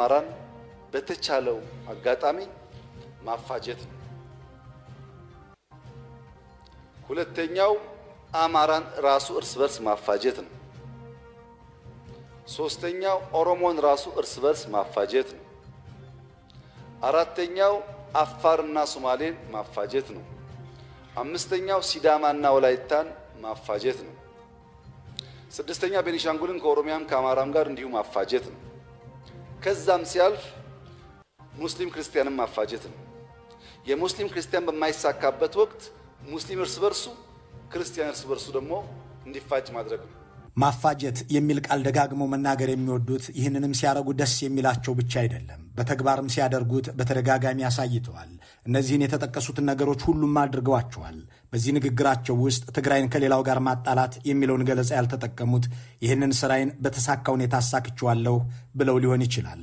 አማራን በተቻለው አጋጣሚ ማፋጀት ነው። ሁለተኛው አማራን ራሱ እርስ በርስ ማፋጀት ነው። ሶስተኛው ኦሮሞን ራሱ እርስ በርስ ማፋጀት ነው። አራተኛው አፋርና ሶማሌን ማፋጀት ነው። አምስተኛው ሲዳማና ወላይታን ማፋጀት ነው። ስድስተኛ ቤኒሻንጉልን ከኦሮሚያም ከአማራም ጋር እንዲሁ ማፋጀት ነው። ከዛም ሲያልፍ ሙስሊም ክርስቲያንን ማፋጀት ነው። የሙስሊም ክርስቲያን በማይሳካበት ወቅት ሙስሊም እርስ በርሱ፣ ክርስቲያን እርስ በርሱ ደግሞ እንዲፋጅ ማድረግ ነው። ማፋጀት የሚል ቃል ደጋግመው መናገር የሚወዱት፣ ይህንንም ሲያደርጉ ደስ የሚላቸው ብቻ አይደለም፣ በተግባርም ሲያደርጉት በተደጋጋሚ አሳይተዋል። እነዚህን የተጠቀሱትን ነገሮች ሁሉም አድርገዋቸዋል። በዚህ ንግግራቸው ውስጥ ትግራይን ከሌላው ጋር ማጣላት የሚለውን ገለጻ ያልተጠቀሙት ይህንን ስራዬን በተሳካ ሁኔታ አሳክቼዋለሁ ብለው ሊሆን ይችላል።